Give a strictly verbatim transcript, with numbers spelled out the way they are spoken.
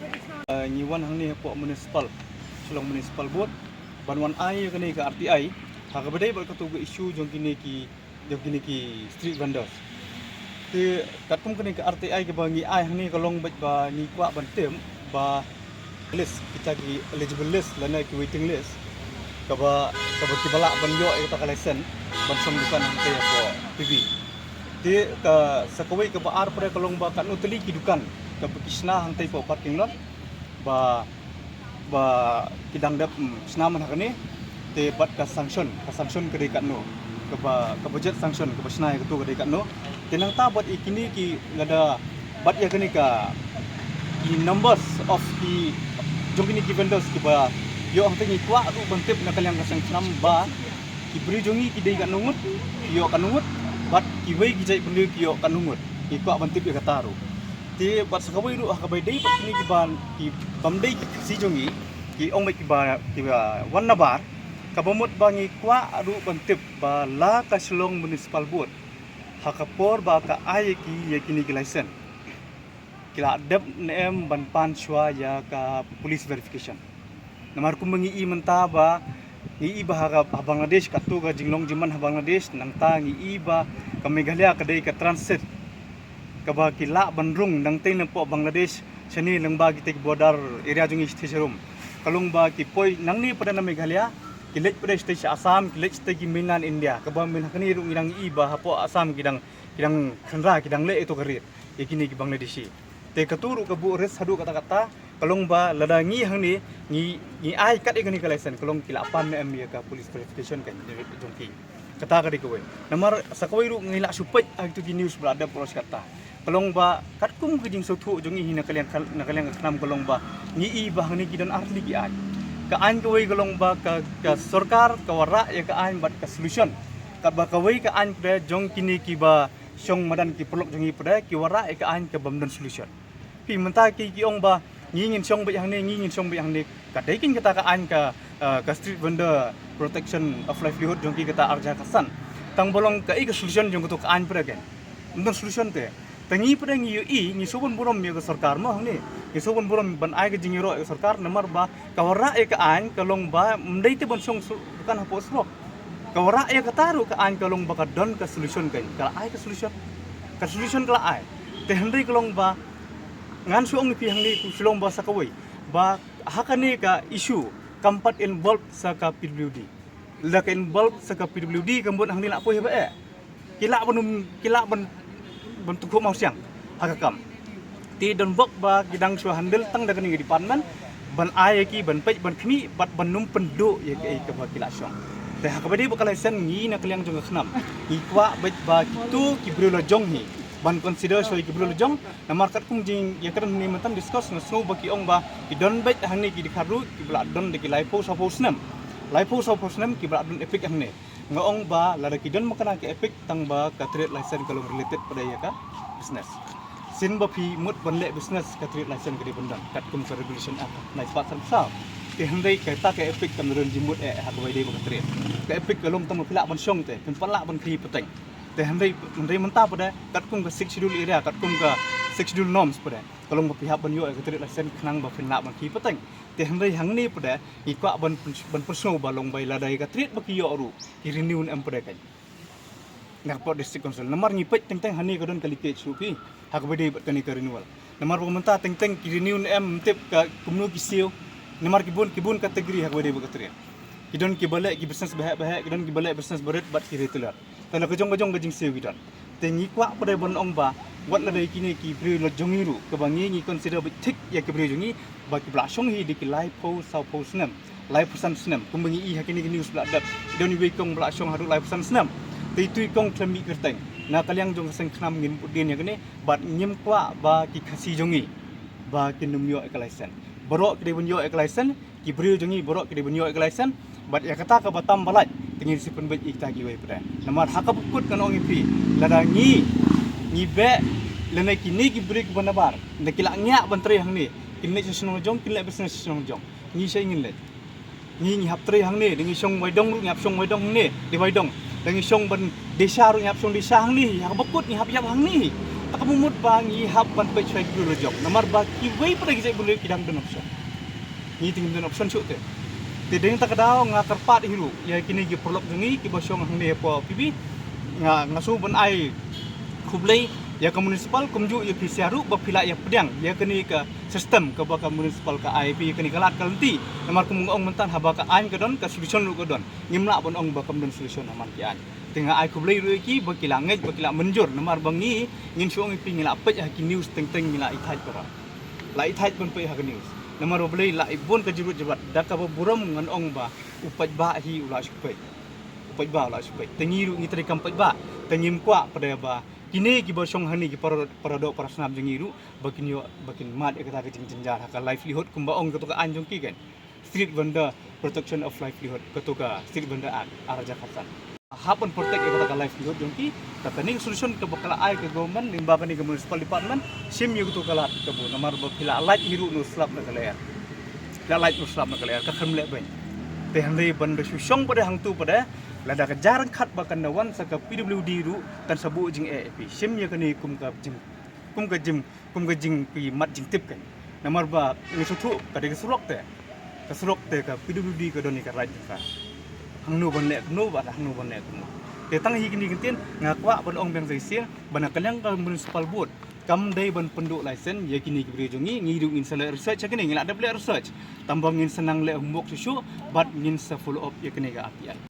Uh, ngi wan hangne hapoh municipal, Shillong Municipal Board, ban wan ai ïa kane ka R T I ha kaba dei bad kato ka issue jong kine ki, jong kine ki street vendors. Te katkum kane ka R T I kaba ngi ai hangne ka long bad ba ngi kwah ban tip ba list, kita ki eligible list lane ki waiting list kaba, kaba kiba lah ban ïoh ïa kata ka license ban shong dukan hangtei hapoh P B. Te ka sa kawei kaba ar pat ka long ba katno tylli ki dukan kaba ki shna hangtei hapoh parking lot ba, ba ki dang dep, mm, shna man ha kane. Te bad ka sanction, ka sanction ka dei katno, kaba, ka budget sanction kaba shna ïa kato ka dei katno. Te nangta bad ïa kine ki, lada bad ïa kane ka, ki numbers of ki, jong kine ki vendors kiba ïoh hangtei, ngi kwah ruh ban tip na ka liang ka seng khnam ba ki briew jong ngi ki dei katno ngut, ki ïoh katno ngut, bad kiwei ki jait briew ki ïoh katno ngut. Ngi kwah ban tip ïa kata ruh. Te bad sa kawei ruh ha kaba dei bad kine kiba, ki bym dei ki Khasi jong ngi, ki ong bad kiba, kiba wan nabar, kaba mut ba ngi kwah ruh ban tip ba la ka Shillong Municipal Board ha ka por ba ka ai ïa ki, ïa kine ki license, ki la dep ne em ban pan shuwa ïa ka police verification. Namar kumba ngi i mynta ba, ngi i ba ha ka, ha Bangladesh, kato ka jinglong jingman ha Bangladesh, nangta ngi i ba ka Meghalaya ka dei ka transit kaba ki lah ban rung nangtei napoh Bangladesh shane lyngba kitei ki border area jong ngi shatei sharum. Ka long ba ki poi nangne pat na Meghalaya, ki leit pat shatei sha Assam, ki leit shatei ki mainland India, kaba mynta hangne ruh ngi dang i ba hapoh Assam ki dang, ki dang kynra, ki dang leh ïa kato ka rit ïa kine ki Bangladeshi. Te kato ruh ka buh risk haduh katta katta, ka long ba lada ngi hangne ngi, ngi ai kat ïa kane ka license, ka long ki lah pan ne em ïa ka police verification ka jong ki. Kata ka dei kawei. Namar sa kawei ruh ngi lah shu peit ha kito ki news ba la dep baroh shi katta. Ka long ba katkum ka jingsngewthuh jong ngi hi na ka liang ka, na ka liang ka khnam, ka long ba ngi i ba hangne ki don ar tylli ki aiñ. Ka aiñ kawei ka long ba ka, ka sorkar ka wanrah ïa ka aiñ bad ka solution. Katba kawei ka aiñ pat jong kine kiba shong madan ki paralok jong ngi pat ki wanrah ïa ka aiñ ka bym don solution. Phi mynta ki, ki ong ba ngi ngin shong beit hangne, ngi ngin shong beit hangne. Ka dei keiñ kata ka aiñ ka, eh, ka Street Vendor Protection of Livelihood jong ki, kata arja ka san. Tang ba long kaei ka solution jong kato ka aiñ pat keiñ? Ym don solution te. Te ngi pat ngi ïohi, ngi sngewbun burom ïa ka sorkar mo hangne. Ngi sngewbun burom ban ai ka jingïaroh ïa ka sorkar, namar ba ka wanrah ïa ka aiñ ka long ba ym dei te ban shong su-, dukan hapoh surok. Ka wanrah ïa kata ruh ka aiñ ka long ba ka don ka solution keiñ. Ka la ai ka solution. Ka solution ka la ai. Te hynrei ka long ba ngan shu ong ïa phi hangne, ka shu long ba sa kawei ba ha kane ka issue kam pat involve sa ka P W D. Lada ka involve sa ka P W D, ka mut hangne la poi haba eh. Ki lah ban, ki lah ban, ban tyngkhuh mawsiang ha ka kam. Te don bok ba ki dang shu handle tang da kane ka department, ban ai ïa ki ban peit ban khmih bad ban ym pynduh ïa kaei kaba ki la shong. Te ha kaba dei bad ka license, ngi na ka liang jong ka khnam ngi kwah beit ba kito ki briew la jong hi ban consider shuwa ïa ki briew la jong. Namar katkum jingïakren hangne mynta discuss, nga sngew ba ki ong ba ki don beit hangne ki dkhar ruh kiba la don da ki laiphew sawphew snem. Laiphew sawphew snem kiba la don EPIC hangne. Nga ong ba lada ki don makna ka EPIC, tang ba ka trade license ka long related pat ïa ka business. Shisien ba phi mut ban leh business, ka trade license ka dei ban don katkum ka Regulation Act nai spah san phew saw. Te hynrei kata ka EPIC kam don jingmut eh ha kaba dei bad ka trade. Ka EPIC ka long tang ba phi lah ban shong te, phim pat lah ban khaïi pateng. Te hynrei, hynrei mynta pat katkum ka Sixth Schedule area, katkum ka Sixth Schedule norms pat, ka long ba phi hap ban ïoh ïa ka trade license khnang ba phin lah ban khaïi pateng. Te hynrei hangne pat ngi kwah ban, ban pynsngew ba long ba lada ïa ka trade ba ki ïoh ruh ki renew ne em pat keiñ na ka pdeng District Council. Namar ngi peit teng teng hangne ka don ka leakage ruh phi ha kaba dei bad kane ka renewal. Namar ba mynta teng teng ki renew ne em, ym tip ka kumno ki siew. Namar ki bun, ki bun category ha kaba dei bad ka trade. Ki don kiba leh ki business baheh baheh, ki don kiba leh business barit bad ki retailer. Te la ka jong ka jong ka jingsiew ki don. Te ngi kwah pat ban ong ba wat lada ïa kine ki briew la jong ngi ruh, kaba ngi, ngi consider beit thik ïa ki briew jong ngi, ba kiba la shong hi da ki laiphew sawphew snem, laiphew san snem, kumba ngi i ha kine ki news ba la dep. Don iwei i kong ba la shong haduh laiphew san snem. Te itu i kong khlem mih kyrteng. Na ka liang jong ka seng khnam ngim bud dien ïa kane, bad ngim kwah ba ki Khasi jong ngi ba kin ym ïoh ïa ka license. Baroh ki dei ban ïoh ïa ka license, ki briew jong ngi baroh ki dei ban ïoh ïa ka license. Bad ïa kata kaba tam ba lait, te ngin sa pynbeit ïa kita kiwei pat. Namar ha kaba kut ngan ong ïa phi, lada ngi, ngi beh, lane kine ki briew kiba nabar, lada ki la ngiah ban trei hangne, kin leit sha shnong jong, kin leit business sha shnong jong, ngi shaei ngin leit? Ngi, ngi hap trei hangne, da ngi shong Waidong ruh ngi hap shong Waidong hangne, da Waidong. Da ngi shong ban Deisha ruh ngi hap shong Deisha hangne hi, ha kaba kut ngi hap ïap hangne hi. Ka mut ba ngi hap ban peit shuwa ki briew la jong. Namar ba kiwei pat ki jaitbynriew ki dang don option. Ngi te ngim don option shuh te. Te dei na kata ka daw nga kyrpad hi ruh ïa kine ki paralok jong ngi kiba shong hangne hapoh P B. Nga, nga sngew ban ai khublei ïa ka municipal kumjuh ïa phi sha ruh ba phi la ïa pdiang ïa kane ka system kaba ka municipal ka ai ïa phi ïa kane ka lad ka lynti. Namar kum nga ong mynta haba ka aiñ ka don, ka solution ruh ka don. Ngim lah ban ong ba kam don solution ha man ki aiñ. Te nga ai khublei ruh ïa ki ba ki la ngeit, ba ki la mynjur, namar ba ngi ngin shu ong ïa phi ngi la peit ha ki news teng teng, ngi la ithuh para. La ithuh ban peit ha ki news. Namar ba balei la i bun ka jingruh jingbat, da kaba burom ngan ong ba u paidbah hi u la shu peit. U paidbah u la shu peit. Te ngi ruh ngi treikam paidbah. Te ngim kwah pat ba kine kiba shong hangne ki para, para doh para snam jong ngi ruh ba kin ïoh, ba kin mad ïa kata ka jingjynjar ha ka livelihood kumba ong kato ka aiñ jong ki kan. Street Vendor Protection of Livelihood, kato ka Street Vendor Act ar hajar khatsan. Hap ban protect ïa kata ka livelihood jong ki. Kata ka ning solution kaba ka la ai ka government lyngba kane ka municipal department, shim ïa kato ka lad kabu, namar ba phi la lait hi ruh noh slap na ka lyer. Phi la lait noh slap na ka lyer, ka khlem leh beiñ. Te hynrei ban da shu shong pat hangto pat, lada ka jingryngkat ba kan da wan sha ka P W D ruh kan sa buh jingeh ïa phi. Shim ïa kane kum ka jing, kum ka jing kum ka jingpymat jingtip kan. Namar ba ngi sngewthuh ka dei ka surok te. Ka surok te ka P W D ka don ïa ka right jong ka. Hangno ban leh kumno bad hangno ban leh kumno. Te tang hi kine ki ktien nga kwah ban ong biang sa shisien ba na ka liang ka municipal board kam dei ban pynduh license ïa kine ki briew jong ngi, ngi ruh ngin sa leh research ïa kine, ngi la dep leh research. Tang ba ngin sa nang leh homework shuh shuh bad ngin sa follow up ïa kine ka R T I.